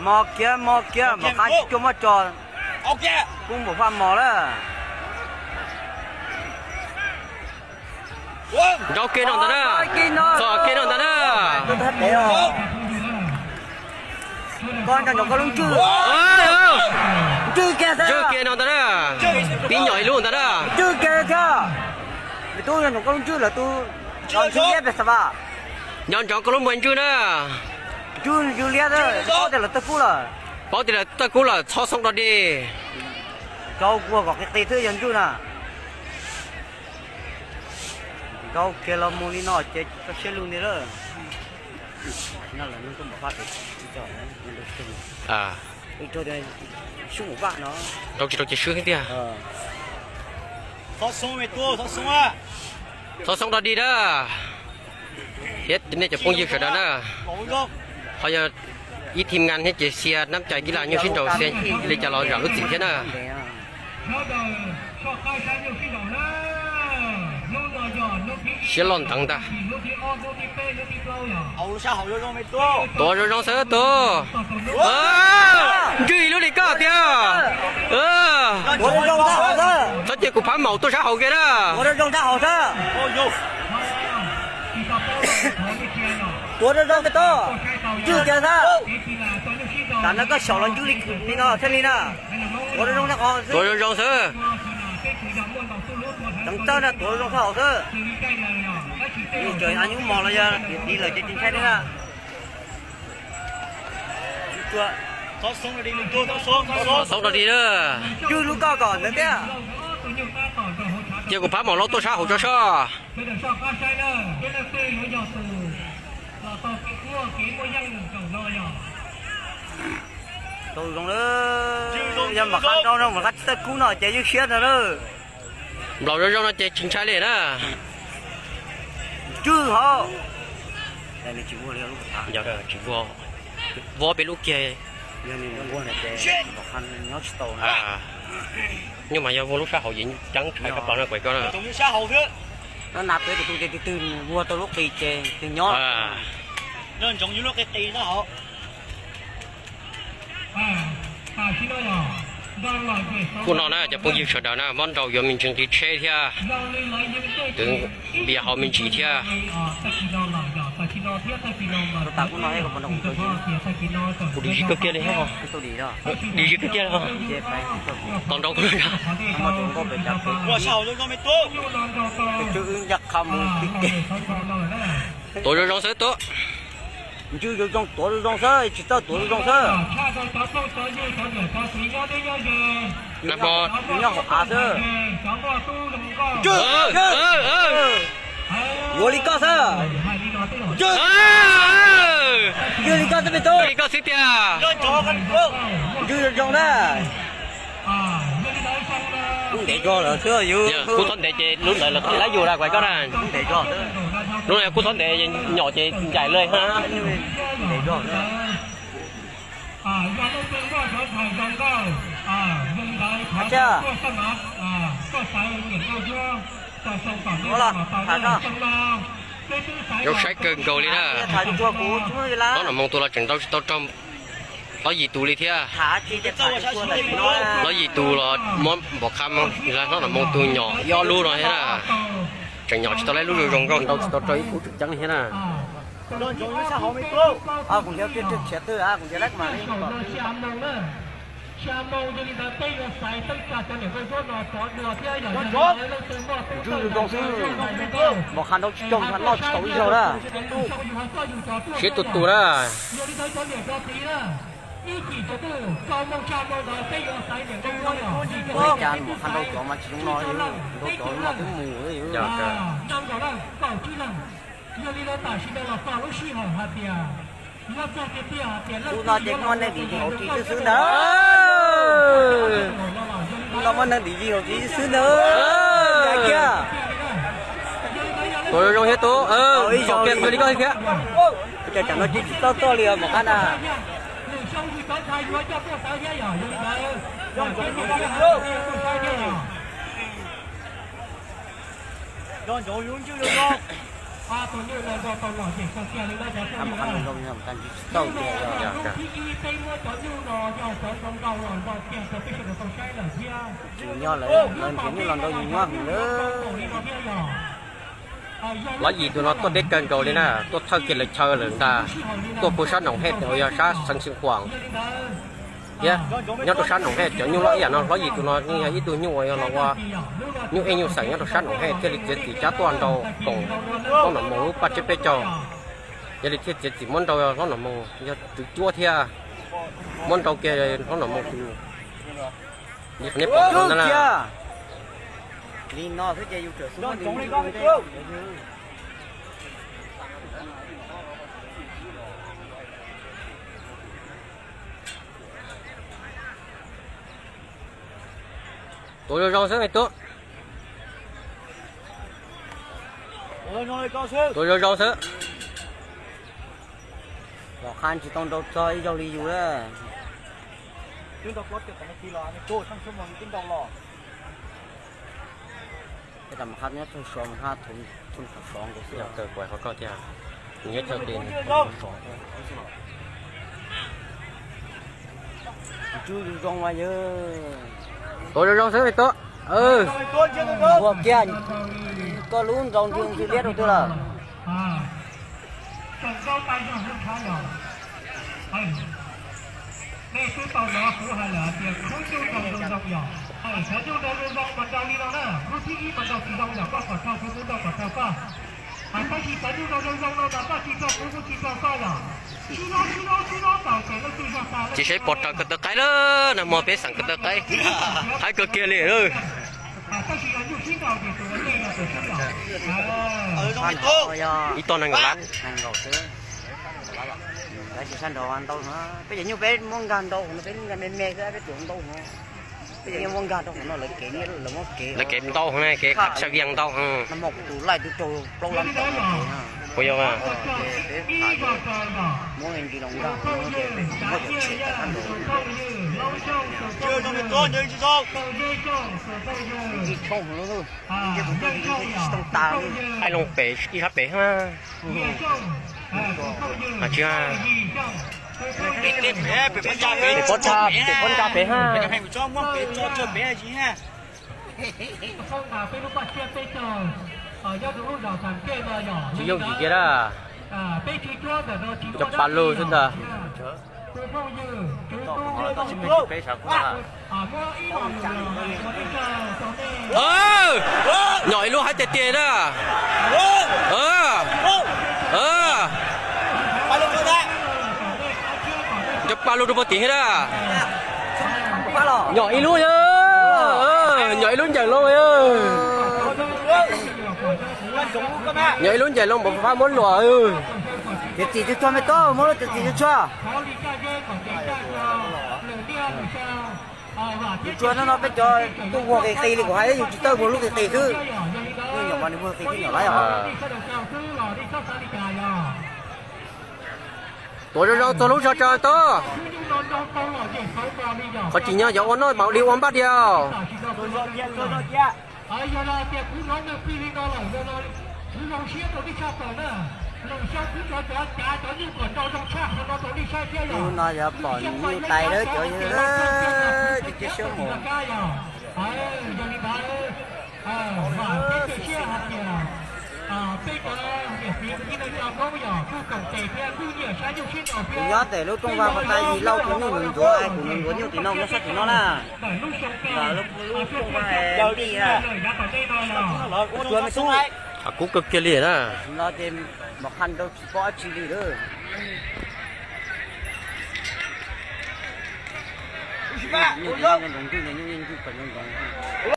Mos kiag, mos kiag, mos qab tsis cuaj mos tso. Kub npaum faj mos lawm. Nrau kiag no ntag na. Txog kiag no ntag na. Koj nco ntsoov koj lub ntswg. Ntswg kiag xwb. Ntswg kiag no ntag na. Pib nyom ib lub ntag na. Ntswg kiag thiab. Me tub, nco ntsoov koj lub ntswg, lawv tus ntswg liab pes xav vas. Nco ntsoov koj lub npua ntswg na. Ntswg ntswg liab, paub tias lawv tawg kub lawm. Paub tias lawv tawg kub lawm, txhob xoob dog dig. Rau kuag kom qis qis xwb yog ntswg na. Rau kiag los mus li no ces txoj siab lug nti lawm. Rau tsis rau ces swb tiag. Txhob xoob dog dig na. Thiab nej cov phooj ywg sawv daws na, ho yog ib thim ngan thiab ces xia nab cai kib las nyuj sib nraus xia li cas los zam lub txim thiab na. Siab loj nteev ntag. Tuav zoo zoo xwb tus. Ntswg ib lub li koj tiag. Txhob cia kuv phab maum tuaj sab hauv kiag na. Tuav zoo zoo xwb tus. Ntswg kiag xwb. Tam no koj xyaum los ntswg li no thiaj li na. Tuav zoo zoo xwb. Tseev txawj na, tuav zoo zoo hauv xwb. Tseem nyuj mos los yog tiv lawm ces tsis ntshai thiab na. Xoob dog dig na. Ntswg lub koj kom ntawd thiab. Cia kuv phab maum laus tuaj sab hauv tso soj. Tau zoo lawm. Yog mam qab nrau no mam qab tsis tawg kub no ces ywj siab ntag lawm. Nplaum zoo zoo no ces tsis ntshai li na. Ntswg hov. Tsis vuag, vuag peb lub kiag. Nyuj mas yog vuag lub sab hauv ces ceeb rhaiv kab plos na kuv koj na. Nab peb tus tus ces tus twg vuag tau lub qis ces tus nyob. Kuj no na cov phooj ywg sawv daws na, mob nrau yuav me ntsis nqi tsheb thiab, twv npias hauv me ntsis thiab. Kuv dim zis kawg kiag li, dim zis kawg kiag li. Tos nrau kuv. Tuav zoo zoo xwb tuav. Ntswg zoo zoo, tuav zoo zoo xwb, tsis txawj tuav zoo zoo xwb. Nag hmo nyob hauv av xwb. Yuav li koj xwb. Yuav li koj xwb me tub. Li koj xwb tiag. Ntswg zoo zoo na. Kub ntev zog lawm xwb yus. Kub txhob ntev ces lub ntawd lawv lab yus lawm kuv koj na. Lub no kub txhob ntev, nyom ces ncaim lawm. Zoo saib kawg nkaus li na. Hlob Nom Moo tus los tseem ntaus tsis tau raug hlob Yim tus li thiab. Hlob Yim tus los muab npam qha hlob Nom Moo tus nyom ib ob lub no thiab na. Tseem nyom tsis tau lawm, lub zoo zoo nkauj ntaus tsis tau raug ib khub tseem ceeb li thiab na. Ntswg zoo zoo xwb, npam qha ntaus tsis raug, ntaus tsis tau ib zaug na. Siab tus tus na. Ua li cas npam qha ntaus cov mas tsis zoo no, ntaus cov no twb mus. Kuv no ces muaj neeg dim zis hauv ris xwb xwb ntag. Kuv no muaj neeg dim zis hauv ris xwb ntag. Tuav zoo zoo thiab tub, ib zaug kiag li koj thiab. Cas tsam no cia tsis tau tuaj li os npam qha na. Tsis nyob lawm, nrhiav nyuj los nrau yus nyuaj heev lawm. Lov Yim tus no tuaj deb kawg nkaus li na, tuaj thawj kiag lawv chaw lawm ntag. Tuaj puag sab Noom Hej uas yog sab xeev Xeev Khuam thiab. Nyob rau sab Noom Hej cov nyuj loj ib yam no, Lov Yim tus no yeej yog ib tug nyuj uas yog los ua nyuj ej nyuj xeem nyob rau sab Noom Hej thiaj li txiav txim cab tuaj nrau koom hlob Nom Moos lub paj tsiab peb caug. Yog li thiaj txiav txim muab nrau hlob Nom Moos yog tus cuab thiab, muab nrau kiag hlob Nom Moos tus li qhov nej pom na. Li no xwb ces yus tseem xub muab nws. Tuav zoo zoo xwb me tub. Tuav zoo zoo xwb. Los qha tsis tau nrau txog ib zaug li yus lawm. Nyob rau qhov koj tiag, nws nyob chaw pem. Tus zoo zoo xwb me tub. Ua kiag koj lub nrau ntswg ntswg liab rau twg lawm. Tsis saib pog raws ko taw qaib lawm, nag hmo peb xeem ko taw qaib, qaib kawg kiag li lawm. Ib tog nees nkaum lab. Lawv tsis sab nrog ntau no, peb cov nyuj peb muab nkag ntau no, peb nkag me me xwb peb tsuas ntau no. Peb cov nyuj muab nkag rau hauv no lawv kev, lawv muab kev, lawv kev ntau heev, kev qhab tshaj vias ntau heev. Nag hmo kuv tus laij twb raug plaub lab ntau no. Puas yog mas? Muab ntsis los nkag, muab cov tshiab tag nrho. Ntsis tshooj heev lub, ntsis tshooj tas. Aib loo pem ib sab pem ha. Tsis, pem pob tsa, pem pob tsa pem ha. Tsis yooj yim kiag na. Cov pa lug xwb ntag. Nyom ib lub haib tiag tiag na. Cov pa lug rau puag tim thiab na. Nyom ib lub, nyom ib lub ncaim loo. Nyom ib lub ncaim loo npaum fab muab luam. Txiav txim tsuag tsuag me tub, muab lub txiav txim tsuag tsuag. Tsuag tsuag no no peb cov tuaj muag qis qis li kuv hais, yus tsis txawj muag lub qis qis xwb. Nyom mas nws muag qis xwb nyom lawm os. Tuav zoo zoo txog lub zog tso tub. Qhov tsis nyob yog ua noj mas ua li ua npaj diam. Lub no yog pom nyuj tais lawm cov yawg, cia siab mus. Kuv nyob ntawm lub rooj vag pas tas yim lauj, kuv nyuj nws ntxuav, kuv nws ntxuav nyuj tim no, nyob sab tim no na. Ntawm lub rooj vag, tsuag me tub. Kub kawg kiag li na. No ces mam qha nrau tsis paub dab tsi li lawm. Nyuj tim no nyob nroos ntuj, nyuj yeej ntuj pes nyob nroos.